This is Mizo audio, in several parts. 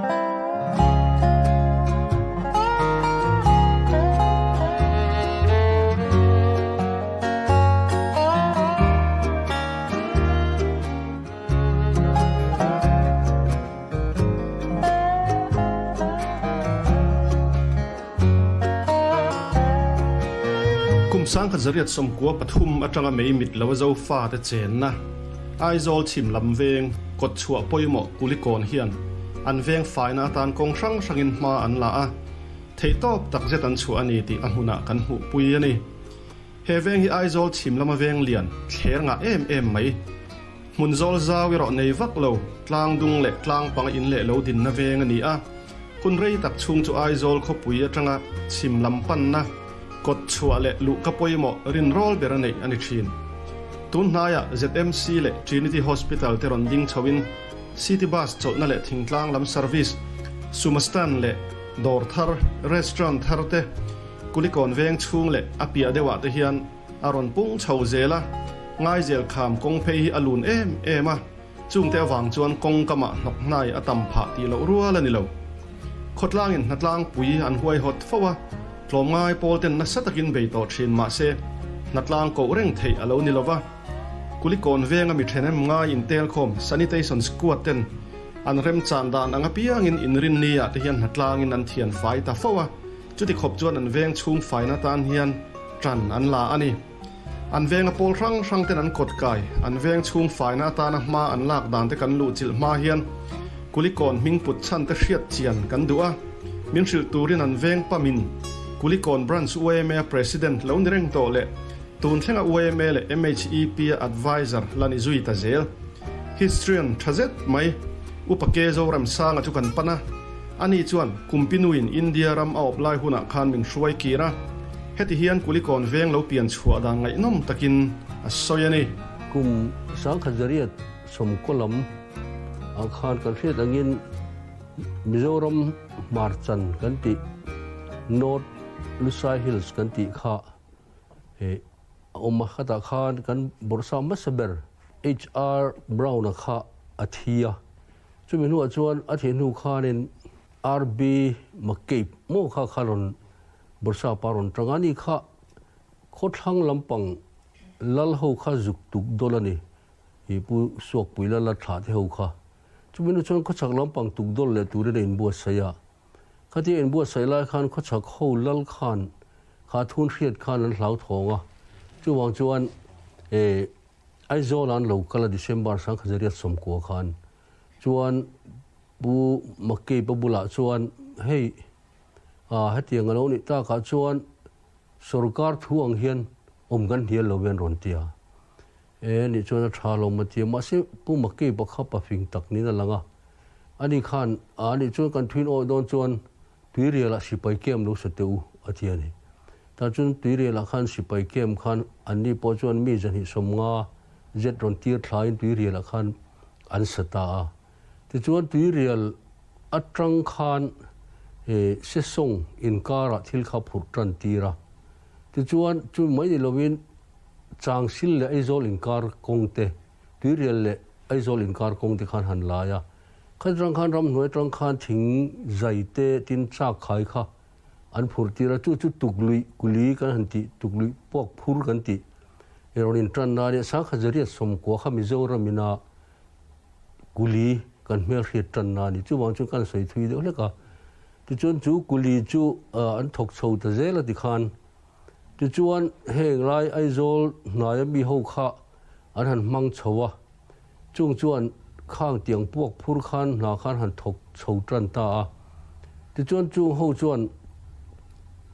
Kum 1993 atanga mei mit lo a Zofate chenna Aizawl chhim lam veng kawtchhuah pawimawh Kulikawn hian an veng faina atan kawng hrang hrangin hma an la a, theihtawp takzet an chhuah a ni tih a hmunah kan hmuhpui a ni. He veng hi Aizawl chhim lama veng lian thler ngah em em mai. Hmun zawl zau erawh nei vak lo, tlang dung leh tlang panga in leh lo dinna veng a ni a. Hun rei tak chhung chu Aizawl khawpui atanga chhim lam panna, kawt chhuah leh luhka pawimawh rinrawl ber a neih a ni thin. Tun hnaiah ZMC leh Trinity Hospital te rawn ding chhoin City Bus chawlhna leh thingtlang lam service, Suma Stand leh dawr thar, restaurant thar te Kulikawn veng chhung leh a piah deuhah te hian a rawn pung chho zel a, Ngaizel kham kawng phei hi a lun em em a, chungte avang chuan kawng kamah hnawk hnai a tam phah tih loh rual a ni lo. Khawtlangin hnatlangpui an huaihawt fo a, tlawmngai pawl ten nasa takin bei tawh thin mah se hnatlang koh reng theih a lo ni lo va. Kulikawn venga mi thenem ngai intelkhawm Sanitation Squad ten an remchan dan ang apiangin inrinni-ah te hian hnatlangin an thian fai ta fo a, Chuti khawp chuan an veng chhung faina tan hian tan an la a ni. An venga pawl hrang hrang ten an kawt kai, an veng chhung faina atana hma an lak dan te kan luhchilh hma hian Kulikawn hming put chhan te hriat chian kan duh a. Min hrilh turin an veng pamin Kulikawn Branch yma President lo ni reng tawh leh tun thlenga yma leh MHEP a Adviser la ni zui ta zel. Histrian tha zet mai Upa Ke Zoramsanga chu kan pan a. Ani chuan Kumpinuin India ram a awp lai hunah khan min hruai kir a, heti hian Kulikawn veng lo pian chhuah dan ngaihnawm takin a sawi a ni. Kum 1990 lam ah khan kan hriat angin Mizoram hmarchan kan tih North Lusai Hills kan tih kha a awm a, khatah khan kan bawrhsap hmasa ber HR Brown-a kha a thi a. Chumi hnuah chuan a thih hnu khanin RB McCabe maw kha kha rawn Bawrhsap a rawn tang a, ani kha khawthlang lampang lal ho kha zuk tuk dawl a ni, i Pu Suakpui lal a thlah te ho kha. Chumi hnu chuan khawchhak lampang tuk dawl leh turin a inbuatsaih a. Khatia inbuatsaih lai khan khawchhak ho lal khan kha thun hriat khan an hlauthawng a, chuvang chuan eh Aizawl an lo kal a December 1990 khan chuan Pu McCabe a bulah chuan hei ah hetiang a lo nih takah chuan sorkar thu ang hian awm kan hnial lo hian rawn ti a. E nih chuan a tha lo maw tia mahse Pu McCabe a kha pafing tak niin a lang a. Ani khan ah nih chuan kan thuin awih dawn chuan Tuirialah sipai camp lo sa teh u, a ti a ni. Tah chuan Tuirialah khan sipai camp khan anni pawh chuan mi 250 zet rawn tir thlaiin Tuirialah khan an sa ta a. Tichuan Tuirial atang khan Sesawng inkarah thil kha phurh tan tir a. Tichuan chu mai ni lovin Changsil leh Aizawl inkar kawng te, Tuirial leh Aizawl inkar kawng te khan han lai a. Khat rang khan ramhnuai atang khan thing zai te tin chak khai kha an phur tir a, chu chu tukluih kuli kan han tih, tukluih puak phur kan tih rawn in tan na ania, 1990 kha Mizoram ina kuli kan hmelhriat tan na a ni, chuvang chuan kan sawi thui deuh hlek a, tichuan chu kuli chu an thawk chho ta zel a tikhan, tichuan heng lai Aizawl hnaia mi ho kha an han hmang chho a. Chung chuan khang tiang puak phur khan hna khan han thawk chho tan ta a. Tichuan chung ho chuan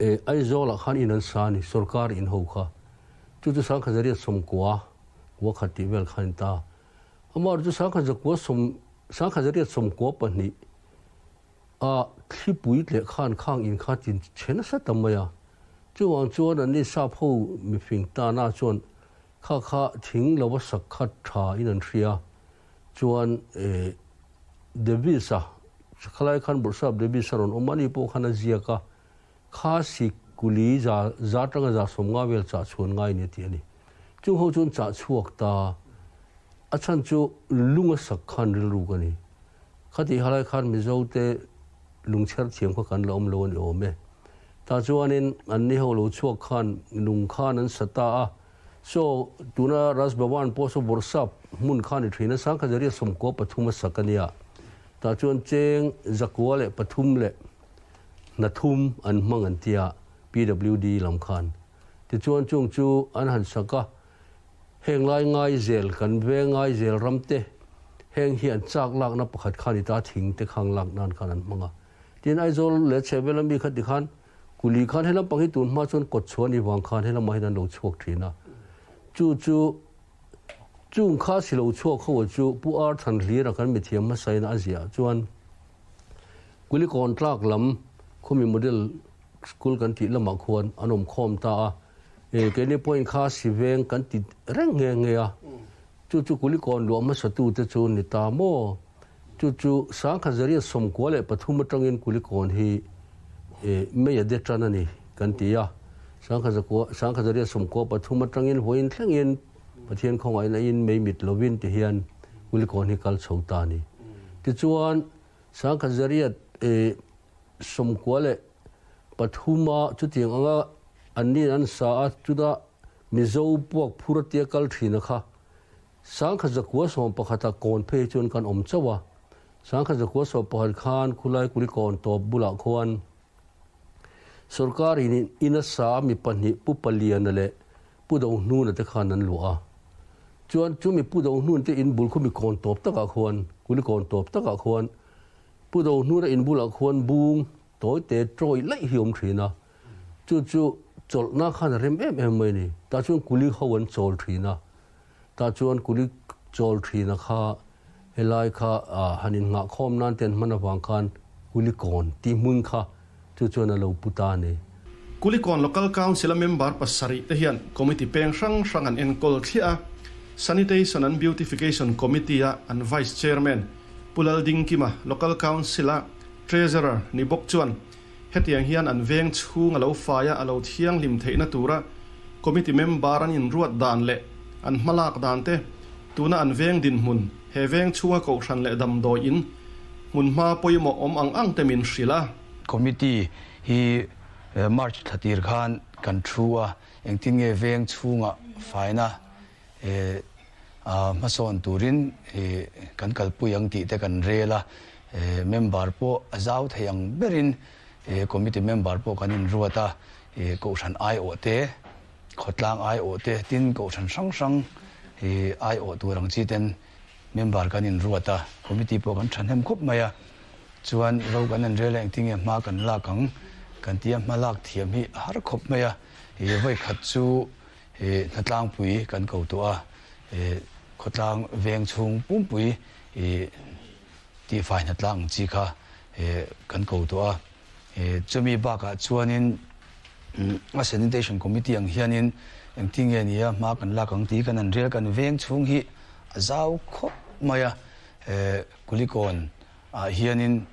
eh Aizawlah khan in an sa a ni, sorkar in ho kha. Chu chu 1990 kua khat tih vel khan in ta. Amah chu 1990 1992 a thlipui tleh khan khang in kha tin chhe nasa ta mai a. Chuvang chuan an ni sap ho mifing tana chuan Kha kha thing lo a sak kha tha in an hria chuan eh Davis a khalai khan Bawrhsap Davis a rawn awm a ni pawh khan a ziak a kha sik kuli za za tanga za 50 vel chah chhuan ngai ni a ti a ni. Chung ho chuan chah chhuak ta a chhan chu lung a sak khan rilru ka ni. Khati halai khan Mizo te lungchher thiam kha kan la awm lo a ni awm e. Tah chuanin an ni ho lo chhuak khan lung khan an sa ta a. Saw tuna Raj Bhavan pawh saw Bawrhsap hmun kha a ni thin a, 1993 a sak a nia. Tah chuan cheng 903 leh hnathum an hmang an tia PWD lam khan. Tichuan chung chu an han sak a, heng lai ngai zel kan veng ngai zel ram te heng hi an chak lakna pakhat kha a ni ta, thing te khang lak nan khan an hmang a. Tin Aizawl leh chhehvel ami kha tikhan Kuli khan helam pang hi tun hma chuan kawt chhuah a nih vang khan helamah hian an lo chhuak thin a. Chu chu chung kha si lo chhuak ho chu Pu Ar Thanhlira kan mithiam hmasain a ziah chuan Kuli kawn tlak lam khumi model school kan tih lamah khuan an awm khawm ta a. E keini pawhin kha si veng kan ti reng nghe nghe a. Chu chu Kuli kawn luah hmasatute chu ni ta maw? Chu chu 1993 atangin Kulikawn hi mei a de tan a ni kan ti a. 1993 atangin vawiin thlengin Pathian khawngaihna in mei mit lovin ti hian Kulikawn hi kal chho ta a ni. Tichuan 1993 chutiang anga anni'n an sa a, chutah Mizo puak phur atia kal thin a kha 1911 kawn phei chuan kan awm chauh a, 1911 khan khulai kuli kawn tawp bulah khuan sorkar in in a sa mi pahnih Pu Paliana leh Pu Dohnuna te khan an luah a. Chuan chumi Pu Dohnun te in bul khu mi kawn tawp takah khuan, kuli kawn tawp takah khuan Pu Dohnuna in bulah khuan bung tawi te tawi laih hi a awm thin a. Chu chu chawlhna khan a rem em em mai a ni. Tah chuan kuli ho an chawl thin a. Tah chuan kuli chawl thina kha helai kha han innghah khawm nan te an hman avang khan kuli kawn tih hmun kha chu chuan a lo pu ta a ni. Kulikawn Local Council-a member pasarih te hian committee peng hrang hrang an enkawl thliah a, Sanitation and Beautification Committee-a an Vice Chairman Pu Laldingkima, Local Council-a Treasurer ni bawk chuan Hetiang hian an veng chhung a lo fai a, a lo thianghlim theihna tura committee member an inruat dan leh an hmalak dan te, tuna an veng dinhmun, he veng chhunga kohhran leh damdawi in hmunhma pawimawh awm ang ang te min hrilh a. Committee hi March thla tir khan kan thu a, engtin nge veng chhunga faina hmasawn turin kan kalpui ang tih te kan rel a, member pawh a zau thei ang berin committee member pawh kan inruat a, kohhran aiawh te, khawtlang aiawh te, tin kohhran hrang hrang aiawh tur ang chi ten member kan inruat a, committee pawh kan thahnem khawp mai a, chuan ro kan en rel a engtinge hma kan lak ang kan tia hma lak thiam hi a har khawp mai a, vawikhat chu He hnatlangpui kan ko tawh a, he khawtlang veng chhung pumpui i tihfai hnatlang ang chi kha he kan ko tawh a. He chumi bakah chuanin a sanitation committee ang hianin engtin nge nia hma kan lak ang tih kan han rel kan veng chhung hi a zau khawp mai a. He Kulikawn ah hianin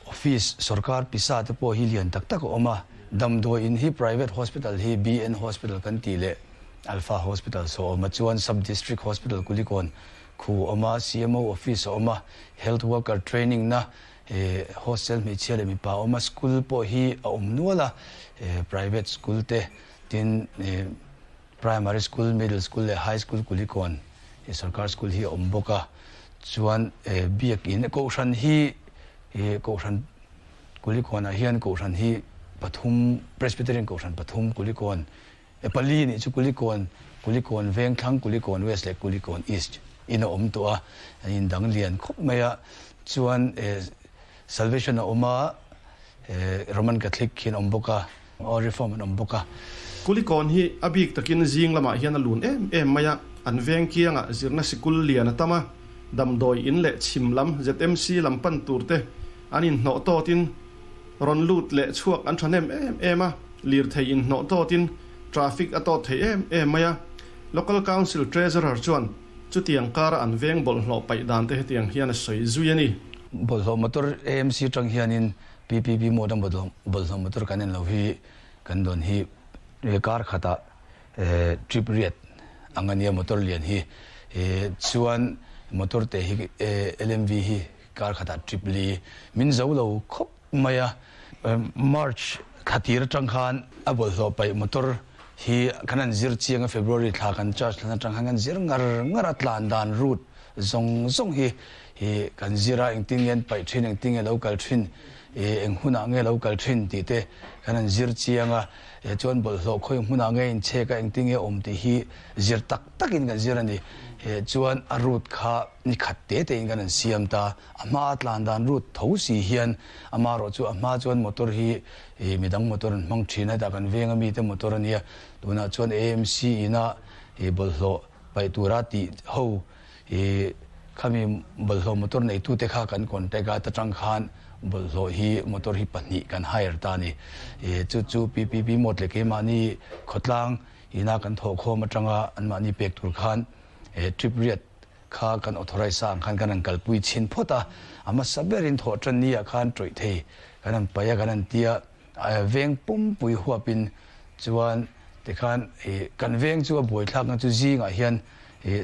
Office sorkar pisa te pawh hi lian tak tak a awm a, damdawi in hi private hospital hi BN Hospital kan tih leh Alpha Hospital saw a awm a, chuan Sub District Hospital Kulikawn khu a awm a, CMO office a awm a, Health Worker training na hostel hmeichhia leh mipa a awm a, school pawh hi a awm nual a, private school te tin Primary school, middle school leh high school Kulikawn sorkar school hi a awm bawk a, chuan biakin kohhran hi kohhran Kulikawnah hian kohhran hi pathum Presbyterian kohhran pathum Kulikawn pali nih chu Kulikawn, Kulikawn Vengthlang, Kulikawn West leh Kulikawn East in a awm tawh a, an indang lian khawp mai a, chuan Salvation a awm a, Roman Catholic hi an awm bawk a. Aw reform an awm bawk a. Kulikawn hi a bik takin zing lamah hian a lun em em mai a, an veng kiangah zirna sikul lian a tam a, damdawi in leh chhim lam ZMC lam pan tur te an inhnawh tawtin rawn lut leh chhuak an thahnem em em a, lirthei inhnawh tawtin traffic a tawt thei em em mai a. Local Council Treasurer chuan chutiang kara an veng bawlhhlawh paih dan te hetiang hian a sawi zui a ni. Bawlhhlawh motor AMC tang hianin PPP mode a bawlhhlawh motor kan en lo hi kan dawn hi kar khatah trip riat ang a nia motor lian hi chuan motor te hi LMV hi kar khatah trip li min zo lo khawp mai a. March thla tir atang khan a bawlhhlawh paih motor hi kan han zir chiang a, February thla kan charge thlan atang khan kan zir ngar ngar a, tlan dan route zawng zawng hi hi kan zir a, engtin nge an paih thin, engtin nge lo kal thin, eng hunah nge lo kal thin tih te kan han zir chiang a, chuan bawlhhlawh khawi hmunah nge inchhek a, engtin nge awm tih hi zir tak takin kan zir a ni. Chuan a route kha ni khat te tein kan han siam ta. A hma tlan dan route tho si hian amaherawh chu a hma chuan motor hi midang motor an hmang thin a, hetah kan venga mite motor a nia. Tunah chuan AMC ina bawlhhlawh paih tura tih ho khami bawlhhlawh motor neitute kha kan contact a, ta tang khan bawlhhlawh hi motor hi pahnih kan hire ta a ni. Chu chu PPP mawt leh keimahni khawtlang ina kan thawhkhawm atanga anmahni pek tur khan trip riat kha kan authorise sa ang khan kan han kalpui chhin phawt a, a hmasa berin thawh tan ni ah khan tawih thei kan han paih a, kan han tia veng pumpui huapin chuan tikhan kan veng chu a buaithlak na chu zingah hian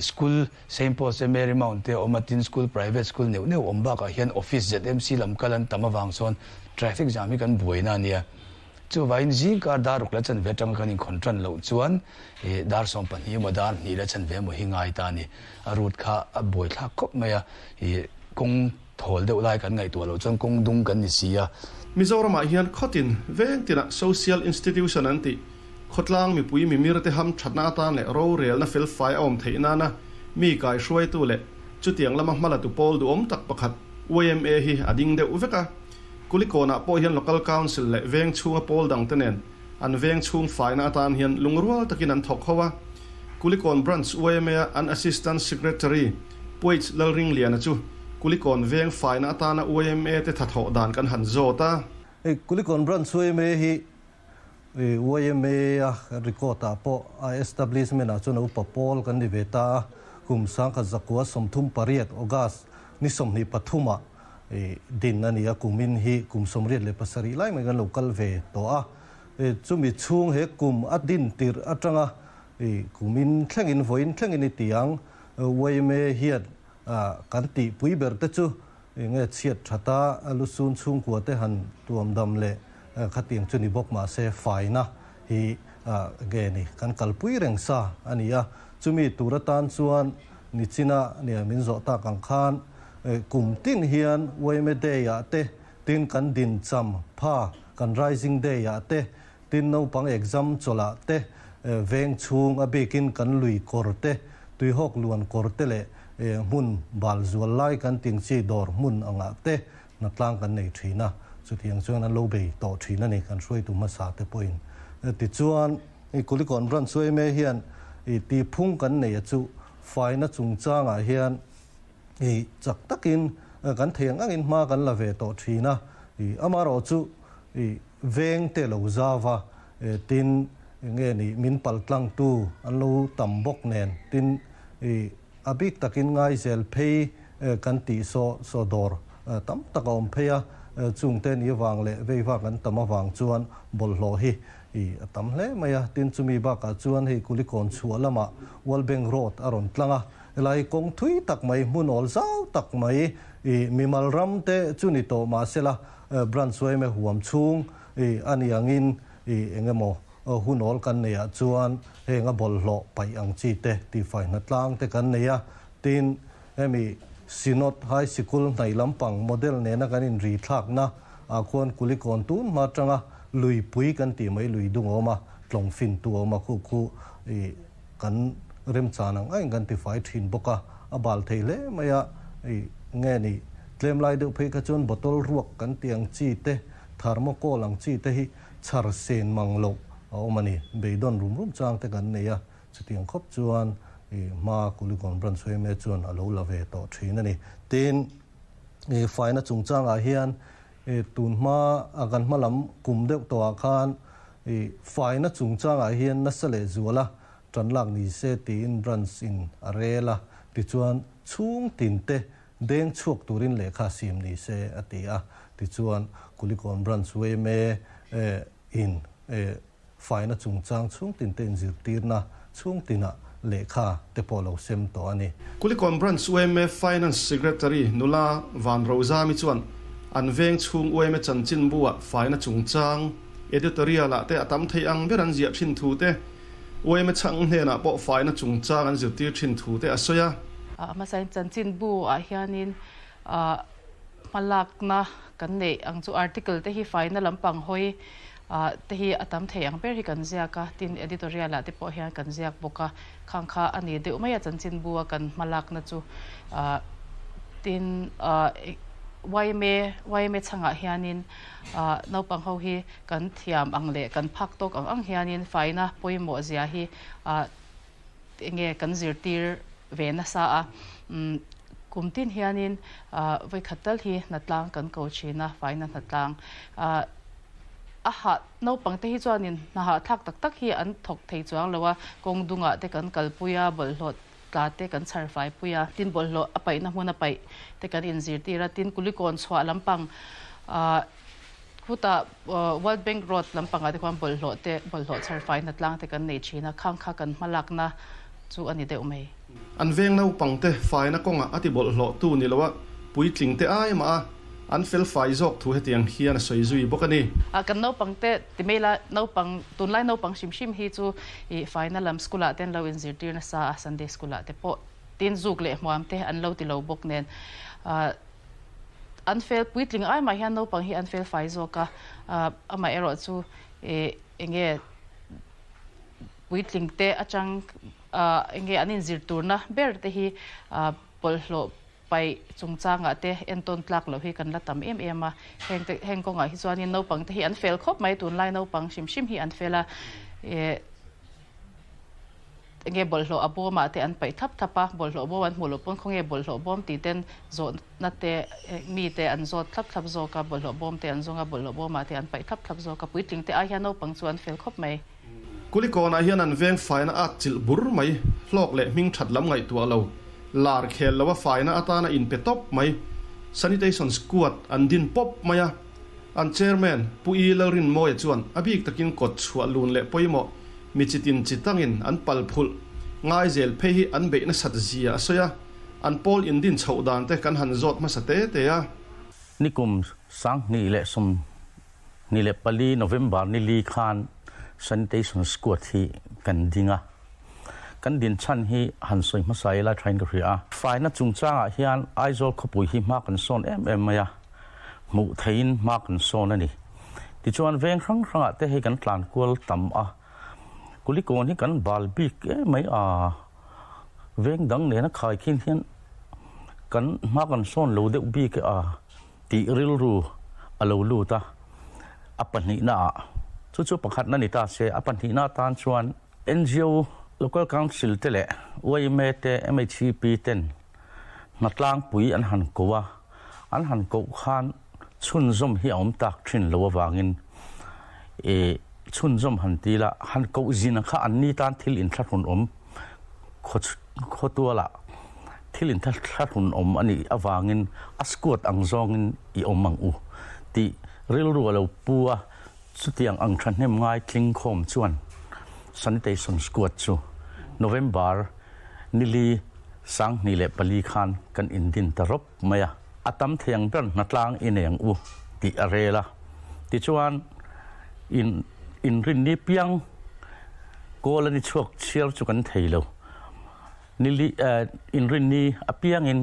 school Saint Paul's te Mary Mount te a awm a, tin school private school neuh neuh awm bakah hian office ZMC lam kal an tam avang chuan traffic jam hi kan buaina a nia. Chuvangin zingkar dar ruk la chanve atanga kan inkhawn tan loh chuan dar 12 emaw dar hnih la chanve emaw hi ngai ta a ni. A route kha a buaithlak khawp mai a, kawng thawl deuh lai kan ngaihtuah loh chuan kawng dung kan ni si a. Mizoramah hian khawtin veng tinah social institution an tih, khawtlang mipui mimir te ham thatna atan leh rorelna felfai a awm theih nana mi kaihruaitu leh chutiang lama hmalatu pawl duhawm tak pakhat yma hi a ding deuh vek a. Kulikawnah pawh hian Local Council leh veng chhunga pawl dangte nen an veng chhung faina atan hian lungrual takin an thawk ho a. Kulikawn Branch YMA-a an Assistant Secretary Puaich Lalringliana chu Kulikawn veng faina atana YMA te thathawh dan kan han zawt a. Hei Kulikawn Branch YMA hi YMA-a record-ah pawh a establishment-ah chuan a upa pawl kan ni ve ta a, kum 1938 August ni 23-ah din a ni a, kumin hi kum 87 lai mai kan lo kal ve tawh a. Chumi chhung he kum a din tirh atanga kumin thlengin vawiin thlengin i ti ang. YMA hian kan tihpui ber te chu nge chhiat thata lusun chhungkua te han tuam dam leh khatiang chu ni bawk mahse faina hi nge ni kan kalpui reng sa a ni a. Chumi tur atan chuan nichina nia min zawh tak ang khan Kum tin hian YMA Day ah te, tin kan din cham pha kan Rising Day ah te, tin naupang exam chawlh ah te, veng chhung a bikin kan lui kawr te, tuihawk luan kawr te leh hmun bal zual lai kan ting chi dawr hmun angah te hnatlang kan nei thin a, chutiang chuan an lo bei tawh thin a ni kan hruaitu hmasa te pawhin. Tichuan, Kulikawn Branch YMA hian tihphung kan nei a chu faina chungchangah hian I chak takin kan thei ang angin hma kan la ve tawh thin a, i amaherawh chu i veng te lo zau a, tin nge ni min pal tlangtu an lo tam bawk nen, tin i a bik takin ngaizel phei kan tih saw saw dawr tam tak a awm phei a, chungte ni avang leh vei vak an tam avang chuan bawlhhlawh hi i a tam hle mai a, tin chumi bakah chuan hei Kulikawn chhuah lamah World Bank Road a rawn tlang a. Helai kawng thui tak mai, hmun awl zau tak mai i mimal ram te chu ni tawh mahsela branch yma huam chhung i a ni angin i eng emaw hun awl kan nei ah chuan heng a bawlhhlawh paih ang chi te tihfai hnatlang te kan nei a. Tin, hemi Synod High Sikul hnaih lampang model nena kan inri thlakna ah khuan Kulikawn tun hma atanga luipui kan tih mai lui dung a awm a, tlawng fintu a awm a, khu khu i Kan remchan ang aiin kan tifai thin bawk a, a bal thei hle mai a, i nge ni tlem lai deuh phei kha chuan bottle ruak kan tih ang chi te, thermocol ang chi te hi chhar sen mang loh a awm a ni. Beidawn rum rum chang te kan nei a, chutiang khawp chuan i hma Kulikawn Branch yma chuan a lo la ve tawh thin a ni. Tin, i faina chungchangah hian I tun hma a kan hma lam kum deuh tawhah khan i faina chungchangah hian nasa leh zuala tan lak ni se tiin branch in a rel a, tichuan chhung tin te deng chhuak turin lehkha siam ni se a ti a, tichuan Kulikawn branch yma in faina chungchang chhung tin te inzirtirna chhung tinah lehkha te pawh lo sem tawh a ni. Kulikawn Branch yma Finance Secretary nula Van Rozami chuan an veng chhung yma chanchinbu ah faina chungchang editorial ah te a tam thei ang ber an ziah thin thu te, yma chhang hnenah pawh faina chungchang an zirtir thin thu te a sawi a. A hmasain chanchinbu ah hianin hmalakna kan neih ang chu article te hi faina lampang hawi te hi a tam thei ang ber hi kan ziak a, tin editorial ah te pawh hian kan ziak bawk a, khang kha a ni deuh mai a chanchinbu a kan hmalakna chu tin yma yma chhangah hianin naupang ho hi kan thiam ang leh kan phak tawk ang ang hianin faina pawimawh zia hi enge kan zirtir ve nasa a, kum tin hianin vawikhat tal hi hnatlang kan ko thin a, faina hnatlang a hah naupang te hi chuanin hna hahthlak tak tak hi an thawk thei chuang lo a, kawng dungah te kan kalpui a, bawlhhlawh tla te kan chhar fai pui a, tin bawlhhlawh a paihna hmun a paih te kan inzirtir a, tin kulikawn chhuah lampang Khutah World Bank Road lampangah te khuan bawlhhlawh te, bawlhhlawh chhar fai hnatlang te kan nei thin a, khang kha kan hmalakna chu a ni deuh mai. An veng naupang te faina kawngah a ti bawlhhlawh tu ni lo a, puitling te ai mah a, an fel fai zawk thu hetiang hian a sawi zui bawk a ni. Kan naupang te ti mai la, naupang, tunlai naupang hrim hrim hi chu i faina lam school ah te an lo inzirtir nasa a, Sunday school ah te pawh tin zuk leh hmuam te an lo ti lo bawk nen. An fel puitling ai mah hian naupang hi an fel fai zawk a, amaherawh chu enge puitling te atang enge an inzir turna ber te hi bawlhhlawh paih chungchangah te entawn tlak loh hi kan la tam em em a, heng te heng kawngah hi chuanin naupang te hi an fel khawp mai, tunlai naupang hrim hrim hi an fel a. Enge bawlhhlawh a bawmah te an paih thlap thlap a, bawlhhlawh bawm an hmuh loh pawn khawnge bawlhhlawh bawm tih ten zawhna te mi te an zawt thlap thlap zawk a, bawlhhlawh bawm te an zawng a, bawlhhlawh bawmah te an paih thlap thlap zawk a, puitling te ai hian naupang chu an fel khawp mai. Kulikawnah hian an veng faina at chilh bur mai, hlawk leh hming that lam ngaihtuah lo, lar khel lo a faina atana inpe tawp mai, sanitation squad an din pawp mai a, an chairman Pu I Lalrinmawia chuan a bik takin kawt chhuah lun leh pawimawh Mi chitin chi tangin an pal phulh ngai zel phei hi an beih nasat zia a sawi a, an pawl indin chhoh dan te kan han zawt hmasa te te a. Nikum 2024 November ni li khan Sanitation Squad hi kan ding a, kan din chhan hi han sawi hmasa ila thain ka hria a. Faina chungchangah hian Aizawl khawpui hi hma kan sawn em em mai a. hmuh theihin hma kan sawn a ni. Tichuan veng hrang hrangah te hei kan tlan kual tam a, Kulikawn hi kan bal bik em mai a, veng dang nena khai khin hian kan hma kan sawn lo deuh bik a tih rilru a lo lut a, a pahnihna ah chu chu pakhatna ni ta se, a pahnihna atan chuan NGO, Local Council te leh yma te, MHEP ten Hnatlangpui an han ko a, an han koh khan chhunzawm hi a awm tak thin lo avangin i chhunzawm han ti la, han koh zin kha an ni tan thil inthlahrun awm khawtualah thil inthlahrun awm a nih avangin a squad ang zawngin i awm ang u tih rilru a lo pu a, chutiang ang thahnem ngai tling khawm chuan sanitation squad chu November nili 2004 khan kan indin ta rawp mai a, a tam thei ang ber hnatlang i nei ang u tih a rel a. Tichuan, in inrinni piang kawl a ni chhuak chhiar chu kan thei lo. Nili inrinni apiangin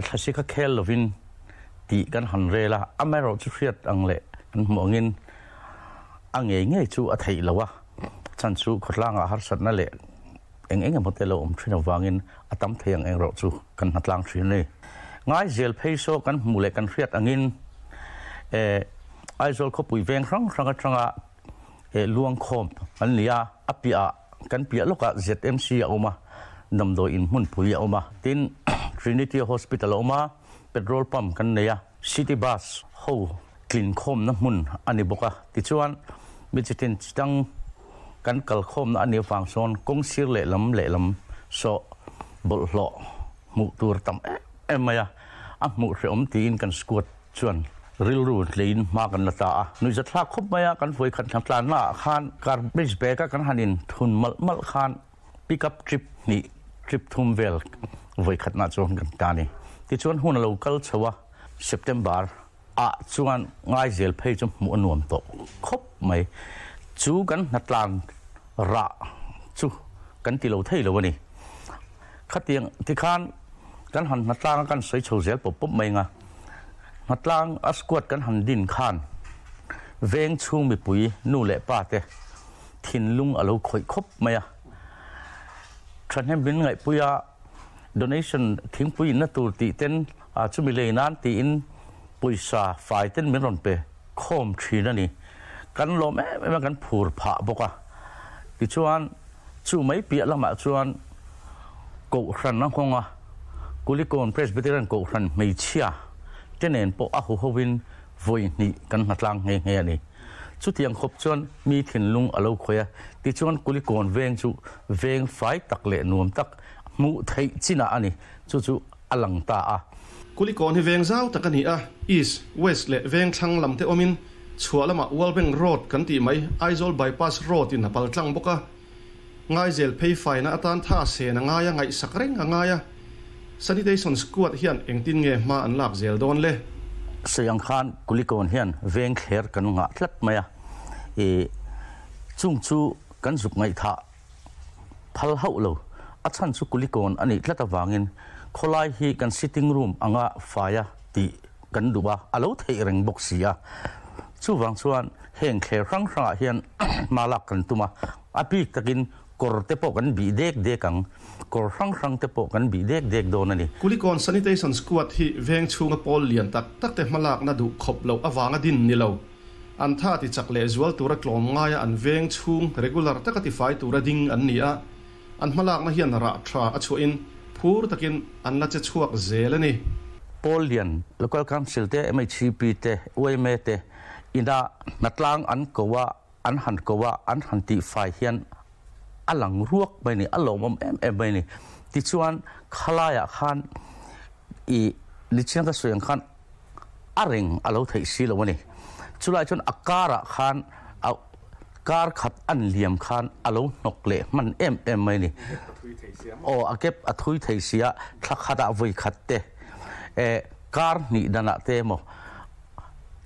thlasik a khel lovin tih kan han rel a, amaherawhchu hriat ang leh kan hmuh angin a ngei ngei chu a theih lo a, chhan chu khawtlangah harsatna leh Eng eng emaw te lo awm thin avangin a tam thei ang engrawh chu kan hnatlang thin a ni. Ngaizel phei saw kan hmuh leh kan hriat angin Aizawl khawpui veng hrang hrang atanga luangkhawm an ni a, a piahah kan piah lawkah ZMC a awm a, damdawi in hmunpui a awm a, tin Trinity Hospital a awm a, petrol pump kan nei a, city bus ho tlinkhawmna hmun a ni bawk a, tichuan mi chitin chitang Kan kalkhawmna a nih avang chuan kawng sir lehlam lehlam saw bawlhhlawh hmuh tur tam em em mai a, a hmuh hrehawm tiin kan squad chuan rilru tleiin hma kan la ta a. Nuihzathlak khawp mai a, kan vawikhat hnatlanna ah khan garbage bag a kan han in thun malh malh khan. Pick up trip hnih, trip thum vel vawi khatnah chuan kan ta a ni. Tichuan hun a lo kal chho a, September ah chuan Ngaizel phei chu hmuh a nuam tawh khawp mai. Chu kan hnatlan rah chu kan ti lo thei lo a ni. Khatiang tikhan kan han hnatlang a kan sawi chho zel pawp pawp mai anga, hnatlang a squad kan han din khan veng chhung mipui nu leh pa te thinlung a lo khawih khawp mai a. Thahnem min ngaihpui a, donation thingpui inna tur tih ten chumi lei nan tiin pawisa fai ten min rawn pe khawm thin a ni. Kan lawm em em a, kan phur phah bawk a. Tichuan chu mai piah lamah chuan Kohhran a nghawng a, Kulikawn Presbyterian Kohhran hmeichhia te nen pawh a huhovin vawi hnih kan hnatlang nghe nghe a ni. Chutiang khawp chuan mi thinlung a lo khawih a, tichuan Kulikawn veng chu veng fai tak leh nuam tak hmuh theih chinah a ni, chu chu a lang ta a. Kulikawn hi veng zau tak a ni a, East, West leh veng thlang lam te awmin chhuah lamah World Bank Road kan tih mai Aizawl Bypass Road in a pal tlang bawk a. Ngaizel phei faina atan tha sen a ngai a, ngaihsak reng a ngai a. Sanitation Squad hian engtin nge hma an lak zel dawn le? Sawi ang khan Kulikawn hian veng thler kan ngah tlat mai a, i chung chu kan zuk ngaihthah phal hauh lo. A chhan chu Kulikawn a nih tlat avangin khawlai hi kan sitting room anga faia tih kan duh a, a lo theih reng bawk si a. Chuvang chuan heng thler hrang hrangah hian hma lak kan tum a, a bik takin kawr te pawh kan bih dek dek ang, kawr hrang hrang te pawh kan bih dek dek dawn a ni. Kulikawn Sanitation Squad hi veng chhunga pawl lian tak tak te hmalakna duh khawp loh avanga din ni lo. An tha ti chak leh zual tura tlawm ngaia an veng chhung regular taka tifai tura ding an ni a, An hmalakna hian rah tha a chhuahin phur takin an la che chhuak zel a ni. Pawl Lian, Local Council te, MHCP te, yma te ina hnatlang an ko a, an han ko a, an han tihfai hian a lang ruak mai a ni, a lawmawm em em mai a ni. Tichuan khalaiah khan i nichiang ka sawi ang khan a reng a lo theih si lo a ni. Chulai chuan a karah khan a kar khat an liam khan a lo hnawk leh hman em em mai a ni. Aw a kep a thui thei si a, thla khatah vawi khat te, eh kar hnih danah te emaw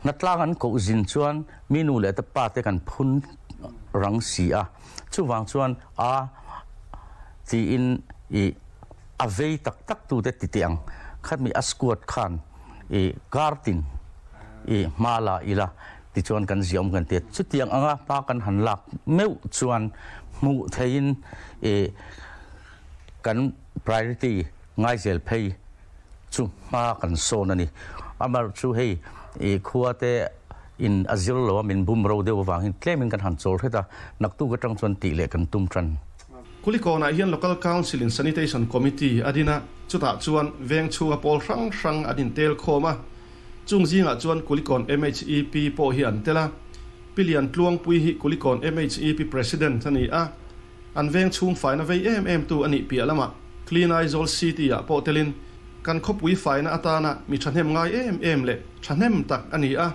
hnatlang an koh zin chuan mi nu leh te pa te kan phun rang si a. Chuvang chuan a tiin i a vei tak tak tu te ti teh ang khatmi a squad khan i kar tin i hma la ila tichuan kan ziah awm kan ti a. Chutiang anga hma kan han lak meuh chuan hmuh theihin i kan priority ngaizel phei chu hma kan sawn a ni. Amaherawhchu chu hei i khua te in a zir lo a min bum ro deuh avangin tlemin kan han chawl hret a, naktuk atang chuan tih leh kan tum tan. Kulikawnah hian Local Council in Sanitation Committee a din a, chutah chuan veng chhunga pawl hrang hrang an intel khawm a, chung zingah chuan Kulikawn MHEP pawh hi an tel a. Pi Lian Tluangpui hi Kulikawn MHEP President a ni a, an veng chhung faina vei em em tu a nih piah lamah Clean Aizawl City ah pawh telin kan khawpui faina atana mi thahnem ngai em em leh thahnem tak a ni a,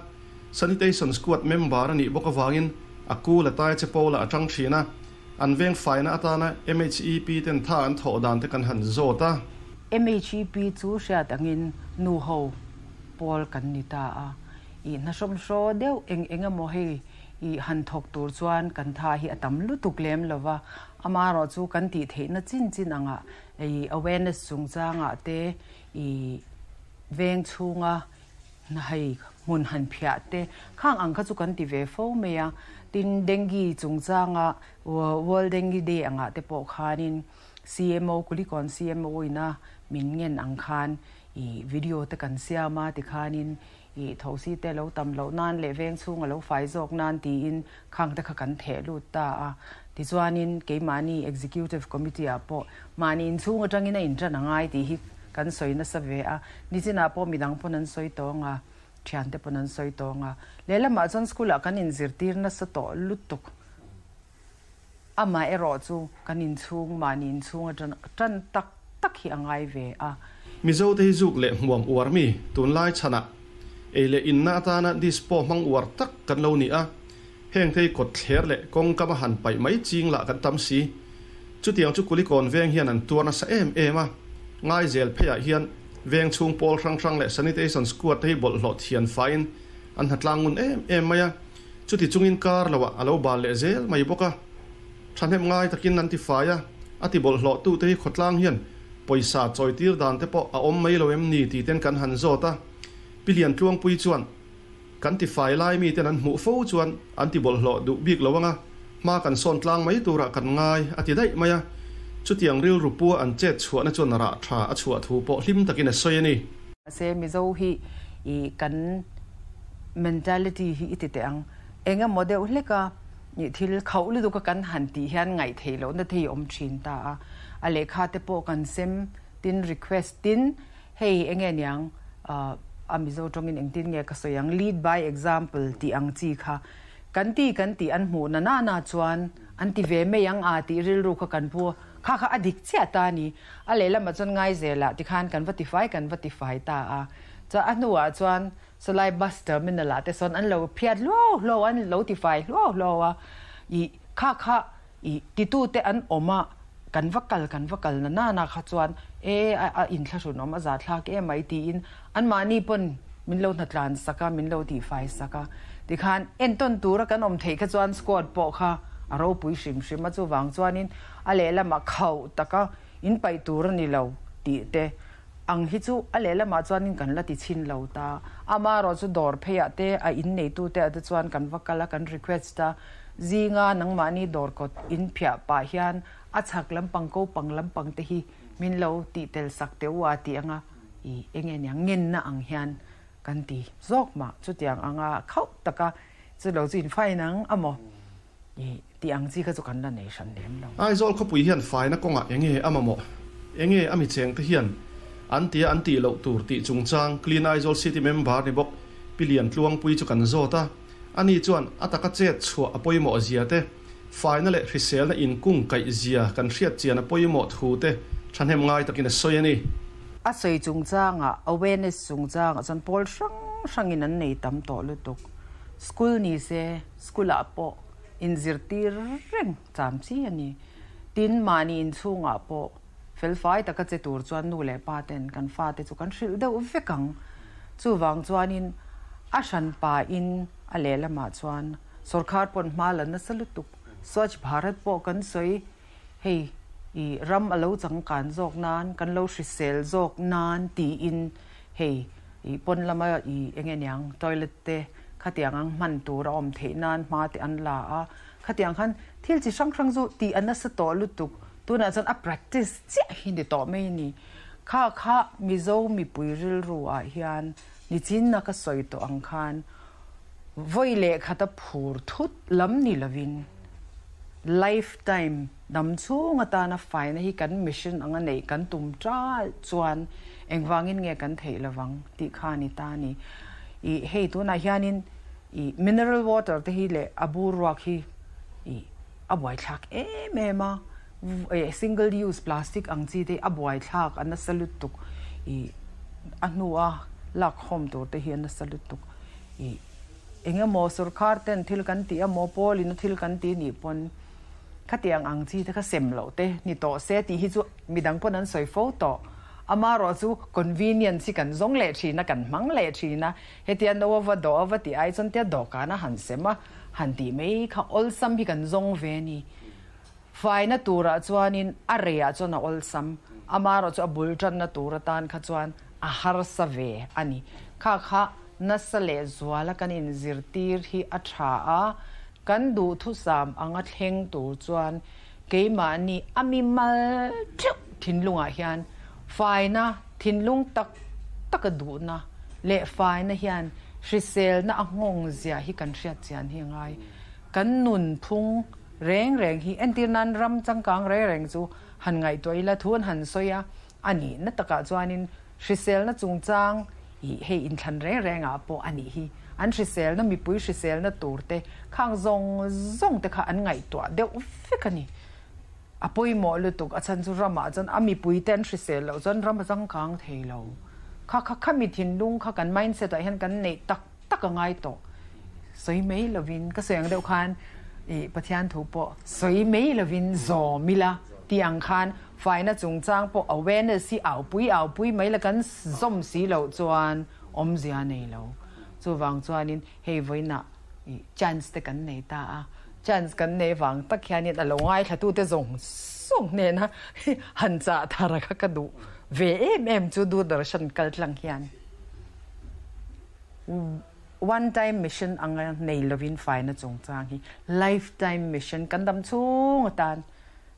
Sanitation Squad member a nih bawk avangin a kul a tai che pawlah a tang thin a. An veng faina atana MHEP ten tha an thawh dan te kan han zawt a. MHEP chu hriat angin nu ho pawl kan ni ta a, i hna hrawmhraw deuh eng eng emaw hei i han thawk tur chuan kan tha hi a tam lutuk lem lo va, amaherawh chu kan tih theihna chin chin angah i awareness chungchangah te i veng chhunga Hei hmun han phiah te khang ang kha chu kan ti ve fo mai a, tin dengue chungchanga World Dengue Day angah te pawh khanin CMO Kulikawn CMO ina min ngen ang khan ih video te kan siam a tikhanin ih thosi te lo tam loh nan leh veng chhung a lo fai zawk nan tiin khang te kha kan theh lut ta a, tichuanin keimahni Executive Committee ah pawh mahni inchhung atangin a intan a ngai tih hi kan sawi nasa ve a, nichinah pawh midang pawn an sawi tawng a, thiante pawn an sawi tawng a, lehlamah chuan school ah kan inzirtir nasa tawh lutuk, amaherawh chu kan inchhung mahni inchhung atang tan tak tak hi a ngai ve a. Mizo te hi zuk leh hmuam uar mi tunlai chhanah ei leh inna atana dispo hmang uar tak kan lo ni a, heng te hi kawt thler leh kawngkam a han paih mai ching lah kan tam si. Chutiang chu Kulikawn veng hian an tuar nasa em em a, Ngaizel pheiah hian veng chhung pawl hrang hrang leh sanitation squad te hi bawlhhlawh thian faiin an hnatlang ngun em em mai a, chuti chungin kar loah a lo bal leh zel mai bawk a. Thahnem ngai takin an ti fai a, a ti bawlhhlawh tute hi khawtlang hian pawisa chawitir dan te pawh a awm mai lo em ni tih ten kan han zawt a. Pi Liantluangpui chuan kan ti fai lai miten an hmuh fo chuan an ti bawlhhlawh duh bik lo anga hma kan sawn tlang mai turah kan ngai a ti daih mai a. Chutiang rilru pua an chet chhuahna chuan rah tha a chhuah thu pawh hlim takin a sawi a ni. Mahse Mizo hi i kan mentality hi i ti teh ang. Eng emaw deuh hlek a i thil khauh lutuk a kan han tih hian ngaih theih lohna te hi awm thin ta a. A lehkha te pawh kan sem tin request tin hei enge niang a Mizo tawngin engtin nge ka sawi ang lead by example tih ang chi kha kan ti kan tih an hmuh na nana chuan an ti ve mai ang a tih rilru kha kan pu a kha kha a dik chiah ta a ni. A lehlamah chuan Ngaizelah tikhan kan va tifai kan va tifai ta a. Chuan a hnuah chuan Chulai bus terminal ah te sawn an lo phiat hluau hluau a, an lo tifai hluau hluau a, ih kha kha ih titu te an awm a, kan va kal kan va kal na nana kha chuan e a inthlahrun awm a zathlak em mai tiin anmahni pawn min lo hnatlan sak a, min lo tihfai sak a, tikhan entawn tura kan awm theih kha chuan squad pawh kha a ropui hrim hrim a, chuvang chuanin a lehlamah khauh taka in paih tur a ni lo tih te Ang hi chu a lehlamah chuanin kan la ti chhin lo ta. Amaherawh chu dawr pheiah te, a in neitute ah te chuan kan va kal a, kan request a, zinga nangmahni dawr kawt in phiah pah hian a chhak lampang ko pang lampang te hi min lo tih tel sak teh u a tih anga i enge niang ngenna ang hian kan ti zawk mah. Chutiang anga khauh taka chu lo chu in fine ang a maw i tih ang chi kha chu kan la nei hran lem lo. Aizawl khawpui hian faina kawngah enge a mamawh? Enge a michengte hian an tia an tih loh tur tih chungchang Clean Aizawl City member ni bawk Pi Liantluangpui chu kan zawt a. Ani chuan a taka chet chhuah a pawimawh zia te, faina leh hriselna inkung kaih zia kan hriat chian a pawimawh thu te thahnem ngai takin a sawi a ni. A sawi chungchangah awareness chungchangah chuan pawl hrang hrangin an nei tam tawh lutuk. School ni se school ah pawh inzirtir reng cham chi a ni. Tin, mahni inchhungah pawh felfai taka che tur chuan nu leh pa ten kan fate chu kan hrilh deuh vek ang. Chuvang chuanin a hranpa in a lehlamah chuan sorkar pawn hma la nasa lutuk. Swachh Bharat pawh kan sawi hei i ram a lo changkan zawk nan, kan lo hrisel zawk nan tiin hei i pawn lama i eng nge niang toilet te khatiang ang hman tur a awm theih nan hma te an la a, khatiang khan thil chi hrang hrang chu tih a nasa tawh lutuk, tunah chuan a practice chiah hi ni tawh mai a ni. Kha kha Mizo mipui rilru ah hian nichinna ka sawi tawh ang khan vawi leh khata phur thut lam ni lovin lifetime Dam chhung atana faina hi kan mission anga neih kan tum tal chuan engvangin nge kan theih lovang tih kha a ni ta a ni. Ih hei tunah hianin ih mineral water te hi leh a bur ruak hi ih a buaithlak em em a, single use plastic ang chi te hi a buaithlak a nasa lutuk ih a hnua lakkhawm tur te hi a nasa lutuk ih eng emaw sorkar ten thil kan tih emaw pawlin a thil kan tih nih pawn Khatiang ang chi te kha sem loh te ni tawh se tih hi chu midang pawn an sawi fo tawh. Amaherawh chu convenience hi kan zawng leh thin a, kan hmang leh thin a, hetia no a va dawh a va tih ai chuan tia dawhkan a han sem a, han tih mai kha awlsam hi kan zawng ve a ni. Faina turah chuanin a reiah chuan a awlsam, amaherawh chu a bul tanna tur atan kha chuan a harsa ve a ni. Kha kha nasa leh zuala kan inzirtir hi a tha a, Kan duhthusam anga thleng tur chuan keimahni a mi mal theuh thinlungah hian faina thinlung tak taka duhna leh faina hian hriselna a nghawng zia hi kan hriat chian hi a ngai. Kan nunphung reng reng hi entir nan ram changkang reng reng chu han ngaihtuah ila thu an han sawi a, a nihna takah chuanin hriselna chungchang ih hei inthlan reng rengah pawh a nih hi. An hriselna, mipui hriselna tur te khang zawng zawng te kha an ngaihtuah deuh vek a ni. A pawimawh lutuk, a chhan chu ramah chuan a mipui te an hrisel loh chuan ram a changkang thei lo. Kha kha khami thinlung kha kan mindset ah hian kan neih tak tak a ngai tawh. Sawi mai lovin, ka sawi ang deuh khan ih Pathian thu pawh sawi mai lovin zawm ila. Tih ang khan faina chungchang pawh awareness hi aupui aupui mai la kan zawm si loh chuan awmzia nei lo. Chuvang chuanin hei vawiinah chance te kan nei ta a, chance kan nei vang tak hianin a lo ngaithlatute zawng zawng hnena han chah thar kha ka duh ve em em chu Doordarshan kal tlang hian. One time mission anga nei lovin faina chungchang hi lifetime mission kan dam chhung atan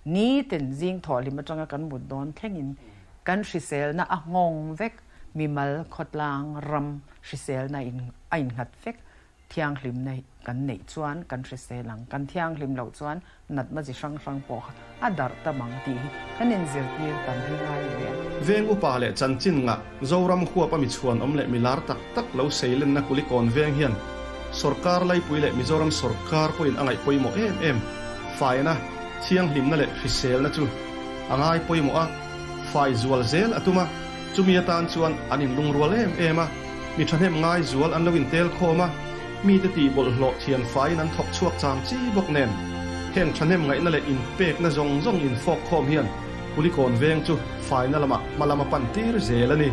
nitin zing thawhhlim atanga kan mut dawn thlengin kan hriselna a nghawng vek, mimal khawtlang ram hriselna in a innghat vek, thianghlimna kan neih chuan kan hrisel ang, kan thianghlim loh chuan Natna chi hrang hrang pawh kha a darh tam ang tih hi kan inzirtir tam hi ngai ve a. Veng upa leh chanchin ngah Zoram huap a mi chhuanawm leh mi lar tak tak lo seilenna Kulikawn veng hian sawrkar laipui leh Mizoram sawrkar pawhin a ngaih pawimawh em em. Faina, thianghlimna leh hriselna chu a ngai pawimawh a, fai zual zel a tum a, chumi atan chuan an inlungrual em em a, mi thahnem ngai zual an lo intel khawm a, Mite tih bawlhhlawh thian faiin an thawk chhuak cham chi bawk nen, heng thahnem ngaihna leh inpekna zawng zawng infawk khawm hian Kulikawn veng chu faina lamah hma lam a pan tir zel a ni.